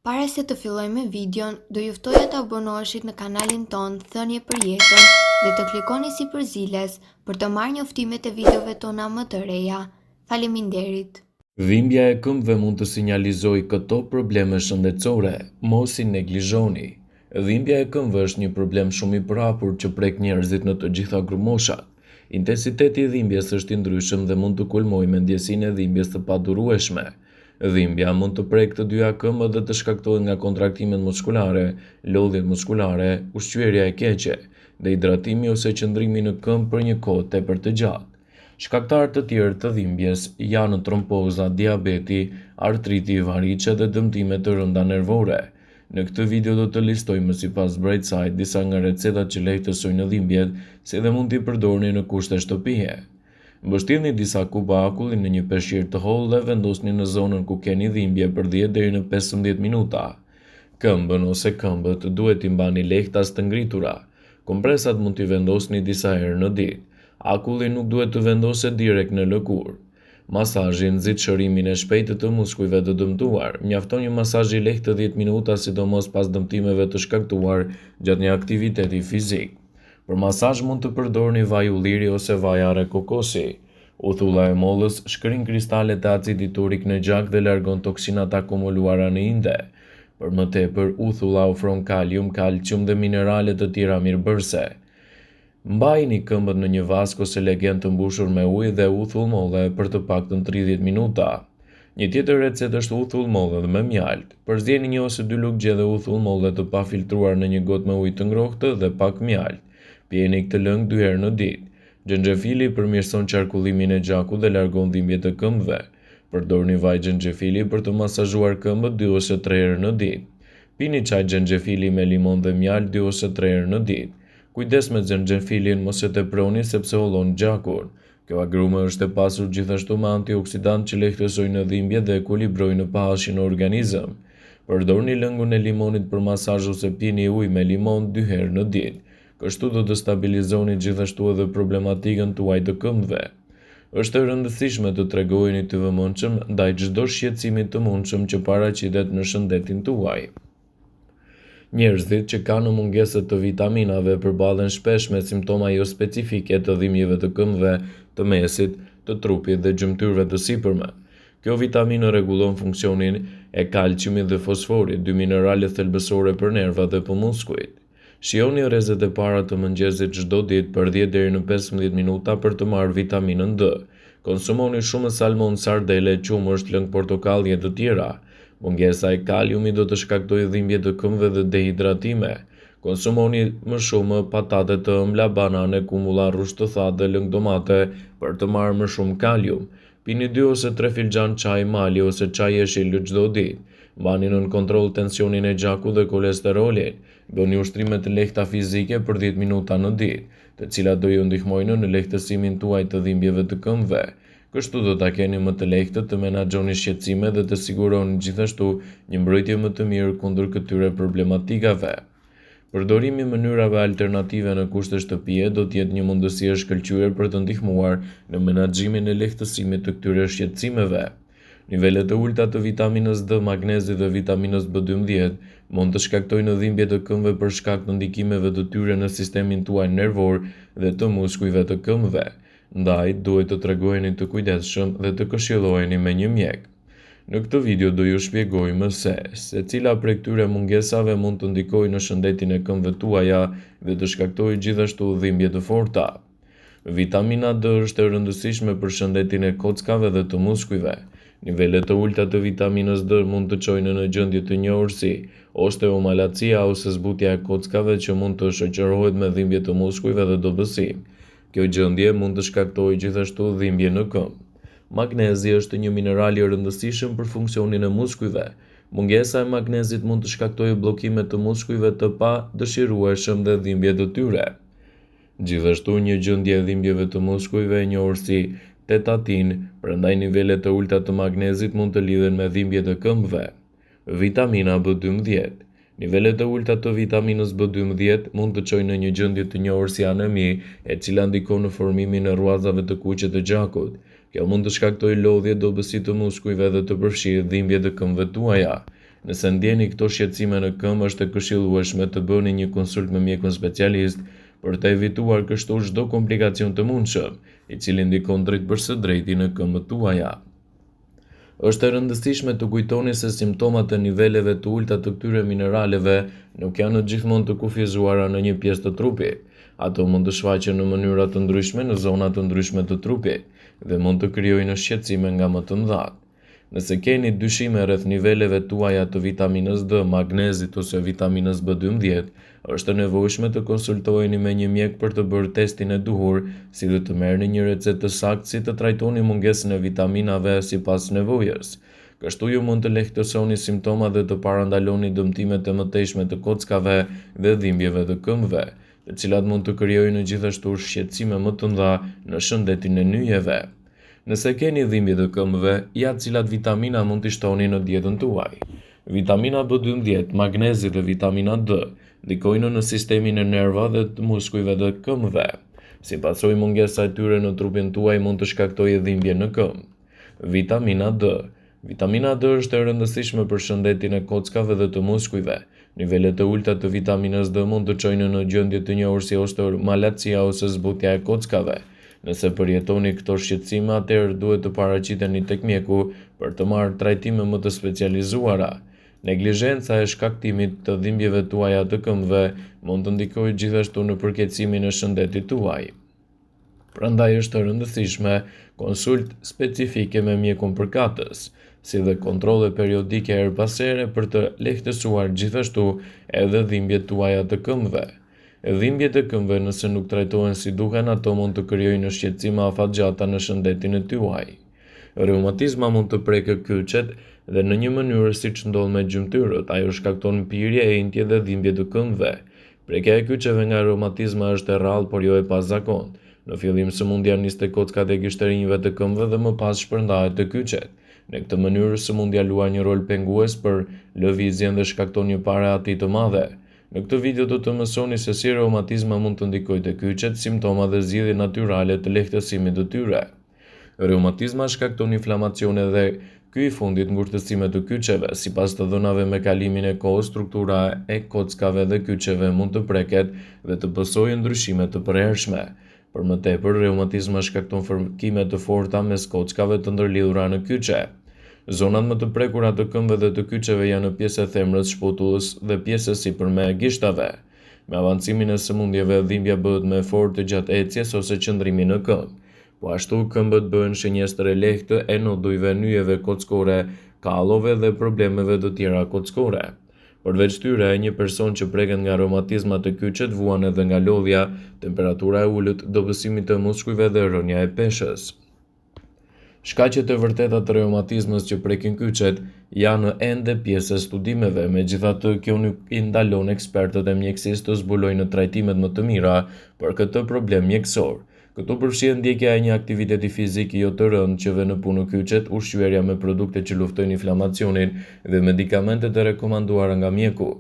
Para se të fillojmë me videon, do ju ftoja të abonoheshit në kanalin tonë Thënie për Jetën dhe të klikoni sipër ziles për të marrë njoftimet e videove tona më të reja. Faleminderit! Dhimbja e këmbëve mund të sinjalizojë këto probleme shëndetësore, mos i neglizhoni. Dhimbja e këmbëve është një problem shumë i përhapur që prek njerëzit në të gjitha grupmoshat. Intensiteti i dhimbjes është i ndryshëm dhe mund të kulmojë me ndjesinë e dhimbjes të padurueshme. Dhimbja mund të prekë të dyja këmbët dhe të shkaktohet nga kontraktimet muskulare, lodhjet muskulare, ushqyerja e keqe, dehidratimi ose qëndrimi në këmbë për një kohë tepër të gjatë. Shkaktarë të tjerë të dhimbjes janë tromboza, diabeti, artriti, variçe dhe dëmtime të rënda nervore. Në këtë video do të listojmë sipas Brightside disa nga recetat që lehtësojnë dhimbjet, si dhe mund t'i përdorni në kushte shtëpie. Mbështillni disa kupa akulli në një peshqir të hollë dhe vendosni në zonën ku keni dhimbje për 10 deri në 15 minuta. Këmbën ose këmbët duhet t'i mbani lehtas të ngritura. Kompresat mund t'i vendosni disa herë në ditë. Akulli nuk duhet të vendoset direkt në lëkurë. Masazhi nxit shërimin e shpejtë të muskujve të dëmtuar. Mjafton një masazh i lehtë 10 minuta, sidomos pas dëmtimeve të shkaktuar gjatë një aktiviteti fizik. Për masazh mund të përdorni vaj ulliri ose vaj arre kokosi. Uthulla e mollës shkrin kristalet e acidit urik në gjak dhe largon toksinat e akumuluara në inde. Për më tepër, uthulla ofron kalium, kalcium dhe minerale të tjera mirëbërëse. Mbajini këmbët në një vaskë ose legen të mbushur me ujë dhe uthull molle për të paktën 30 minuta. Një tjetër recetë është uthull molle me mjaltë. Përzieni një ose dy lugë gjedhe uthull molle të pafiltruar në një gotë me ujë të ngrohtë dhe pak mjaltë. Pijeni këtë lëng dy herë në ditë. Xhenxhefili përmirëson qarkullimin e gjakut dhe largon dhimbjet e këmbëve. Përdorni vaj xhenxhefili për të masazhuar këmbët dy ose tre herë në ditë. Pini çaj xhenxhefili me limon dhe mjaltë dy ose tre herë në ditë. Kujdes me xhenxhefilin, mos e teproni sepse hollon gjakun. Kjo agrume është e pasur gjithashtu me antioksidantë që lehtësojnë dhimbjet dhe ekuilibrojnë pH-in në organizëm. Përdorni lëngun e limonit për masazh ose pini ujë me limon dy herë në ditë. Kështu do të stabilizoni gjithashtu edhe problematikën tuaj të këmbëve. Është e rëndësishme të tregoheni të vëmendshëm ndaj çdo shqetësimi të mundshëm që paraqitet në shëndetin tuaj. Njerëzit që kanë mungesë të vitaminave përballen shpesh me simptoma jospecifike të dhimbjeve të këmbëve, të mesit, të trupit dhe gjymtyrëve të sipërme. Kjo vitaminë rregullon funksionin e kalciumit dhe fosforit, dy minerale thelbësore për nervat dhe për muskujt. Shijoni rrezet e para të mëngjesit çdo ditë për 10 deri në 15 minuta për të marrë vitaminën D. Konsumoni shumë salmon, sardele, qumësht, lëng portokalli e të tjera. Mungesa e kaliumit do të shkaktojë dhimbje të këmbëve dhe dehidratime. Konsumoni më shumë patate të ëmbla, banane, kumbulla, rrush të thatë dhe lëng domate për të marrë më shumë kalium. Pini dy ose tre filxhanë çaj mali ose çaj jeshil çdo ditë. Mbani nën kontroll tensionin e gjakut dhe kolesterolin. Bëni ushtrime të lehta fizike për 10 minuta në ditë, të cilat do ju ndihmojnë në lehtësimin tuaj të dhimbjeve të këmbëve. Kështu do ta keni më të lehtë të menaxhoni shqetësimet dhe të siguroni gjithashtu një mbrojtje më të mirë kundër këtyre problematikave. Përdorimi i mënyrave alternative në kushte shtëpie do të jetë një mundësi e shkëlqyer për të ndihmuar në menaxhimin e lehtësimit të këtyre shqetësimeve. Nivelet e ulëta të vitaminës D, magnezit dhe vitaminës B12 mund të shkaktojnë dhimbje të këmbëve për shkak të ndikimeve të tyre në sistemin tuaj nervor dhe të muskujve të këmbëve. Ndaj, duhet të tregoheni të kujdesshëm dhe të këshilloheni me një mjek. Në këtë video do ju shpjegojmë se secila prej këtyre mungesave mund të ndikojë në shëndetin e këmbëve tuaja dhe të shkaktojë gjithashtu dhimbje të forta. Vitamina D është e rëndësishme për shëndetin e kockave dhe të muskujve. Nivele të ulëta të vitaminës D mund të çojnë në gjendje të njohur si osteomalacia ose zbutja e kockave që mund të shoqërohet me dhimbje të muskujve dhe dobësi. Kjo gjendje mund të shkaktojë gjithashtu dhimbje në këmbë. Magnezi është një mineral i rëndësishëm për funksionin e muskujve. Mungesa e magnezit mund të shkaktojë bllokime të muskujve të padëshirueshëm dhe dhimbje të tyre. Gjithashtu, një gjendje e dhimbjeve të muskujve e njohur si tetatin, prandaj nivelet e ulëta të magnezit mund të lidhen me dhimbje të këmbëve. Vitamina B12. Nivelet e ulëta të vitaminës B12 mund të çojnë në një gjendje të njohur si anemi, e cila ndikon në formimin e rruazave të kuqe të gjakut. Kjo mund të shkaktojë lodhje, dobësi të muskujve dhe të përfshijë dhimbje të këmbëve tuaja. Nëse ndjeni këto shqetësime në këmbë, është e këshillueshme të bëni një konsultë me mjekun specialist për të evituar kështu çdo komplikacion të mundshëm, i cili ndikon drejtpërsëdrejti në këmbët tuaja. Është e rëndësishme të kujtoni se simptomat e niveleve të ulëta të këtyre mineraleve nuk janë gjithmonë të kufizuara në një pjesë të trupit. Ato mund të shfaqen në mënyra të ndryshme në zona të ndryshme të trupit dhe mund të krijojnë shqetësime nga më të mëdhatë. Nëse keni dyshime rreth niveleve tuaja të vitaminës D, magnezit ose vitaminës B12, është e nevojshme të konsultoheni me një mjek për të bërë testin e duhur, si dhe të merrni një recetë të saktë si të trajtoni mungesën e vitaminave sipas nevojës. Kështu ju mund të lehtësoni simptomat dhe të parandaloni dëmtimet e mëtejshme të kockave dhe dhimbjeve të këmbëve, të cilat mund të krijojnë gjithashtu shqetësime më të mëdha në shëndetin e nyjeve. Nëse keni dhimbje të këmbëve, ja cilat vitamina mund t'i shtoni në dietën tuaj. Vitamina B12, magnezi dhe vitamina D ndikojnë në sistemin e nervave dhe të muskujve të këmbëve. Si pasojë mungesa e tyre në trupin tuaj mund të shkaktojë dhimbje në këmbë. Vitamina D. Vitamina D është e rëndësishme për shëndetin e kockave dhe të muskujve. Nivelet e ulëta të vitaminës D mund të çojnë në gjendje të njohur si osteomalacia ose zbutja e kockave. Nëse përjetoni këto shqetësime, atëherë duhet të paraqiteni tek mjeku për të marrë trajtime më të specializuara. Neglizhenca e shkaktimit të dhimbjeve tuaja të këmbëve mund të ndikojë gjithashtu në përkeqësimin e shëndetit tuaj. Prandaj është e rëndësishme konsultë specifike me mjekun përkatës, si dhe kontrolle periodike herë pas here për të lehtësuar gjithashtu edhe dhimbjet tuaja të këmbëve. Dhimbjet e këmbëve nëse nuk trajtohen si duhen ato mund të krijojnë shqetësime afatgjata në shëndetin e tuaj. Reumatizma mund të prekë kyçet dhe në një mënyrë siç ndodh me gjymtyrët, ajo shkakton mpirje, enjtje dhe dhimbje të këmbëve. Prekja e kyçeve nga reumatizma është e rrallë, por jo e pazakontë. Në fillim sëmundja nis te kockat e gishtërinjve të këmbëve dhe më pas shpërndahet te kyçet. Në këtë mënyrë, sëmundja luan një rol pengues për lëvizjen dhe shkakton një parehati të madhe. Në këtë video do të mësoni se si reumatizma mund të ndikojë te kyçet, simptoma dhe zgjidhje natyrale të lehtësimit të tyre. Reumatizma shkakton inflamacione dhe ky i fundit ngurtësime të kyçeve. Sipas të dhënave me kalimin e kohës, struktura e kockave dhe kyçeve mund të preket dhe të pësojë ndryshime të përhershme. Për më tepër, reumatizma shkakton fërkime të forta mes kockave të ndërlidhura në kyçe. Zonat më të prekura të këmbëve dhe të kyçeve janë pjesa e thembrës, shputullës dhe pjesa e sipërme e gishtave. Me avancimin e sëmundjeve, dhimbja bëhet më e fortë gjatë ecjes ose qëndrimit në këmbë. Po ashtu, këmbët bëhen shënjestër e lehtë e nodujve, nyjeve kockore, kallove dhe problemeve të tjera kockore. Përveç tyre, një person që preket nga reumatizma te kyçet vuan edhe nga lodhja, temperatura e ulët, dobësimi të muskujve dhe rënia e peshës. Shkaqet e vërteta të reumatizmës që prekin kyçet janë ende pjesë e studimeve, megjithatë kjo nuk i ndalon ekspertët e mjekësisë të zbulojnë trajtimet më të mira për këtë problem mjekësor. Këtu përfshihet ndjekja e një aktiviteti fizik jo të rëndë që vë në punë kyçet, ushqyerja me produkte që luftojnë inflamacionin dhe medikamentet e rekomanduara nga mjeku.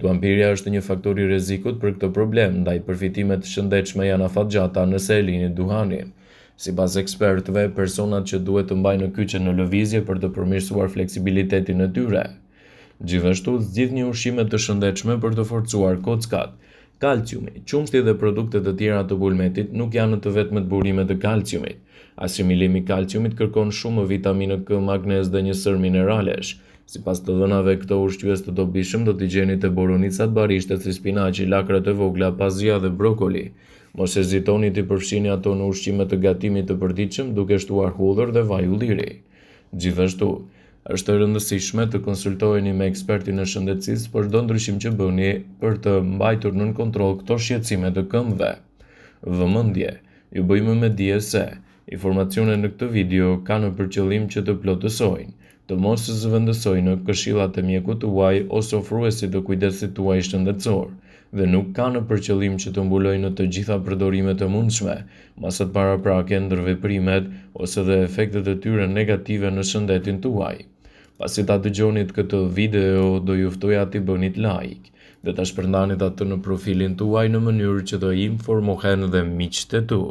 Duhanpirja është një faktor i rrezikut për këtë problem, ndaj përfitimet e shëndetshme janë afatgjata nëse e lini duhanin. Sipas ekspertëve, personat që duhet të mbajnë kyçet në lëvizje për të përmirësuar fleksibilitetin e tyre. Gjithashtu, zgjidhni ushqime të shëndetshme për të forcuar kockat. Kalciumi, qumështi dhe produkte të tjera të bulmetit nuk janë të vetmet burime të kalciumit. Asimilimi i kalciumit kërkon shumë vitaminë K, magnez dhe një sërë mineralesh. Sipas të dhënave, këto ushqyes të dobishëm do t'i gjeni te boronicat, barishtet si spinaqi, lakrat e vogla, pazia dhe brokoli. Mos hezitoni t'i përfshini ato në ushqime të gatimit të përditshëm duke shtuar hudhër dhe vaj ulliri. Gjithashtu, Është e rëndësishme të konsultoheni me ekspertin e shëndetësisë për çdo ndryshim që bëni për të mbajtur nën kontroll këto shqetësime të këmbëve. Vëmendje! Ju bëjmë me dije se, informacionet në këtë video kanë për qëllim që të plotësojnë, të mos zëvendësojnë këshillat e mjekut tuaj ose ofruesit të kujdesit tuaj shëndetësor dhe nuk kanë për qëllim që të mbulojnë të gjitha përdorimet e mundshme, masat paraprake, ndërveprimet ose dhe efektet e tyre negative në shëndetin tuaj. Pasi ta dëgjonit këtë video, do ju ftoja t'i bënit like dhe ta shpërndanit atë në profilin tuaj në mënyrë që të informohen dhe miqtë e tu.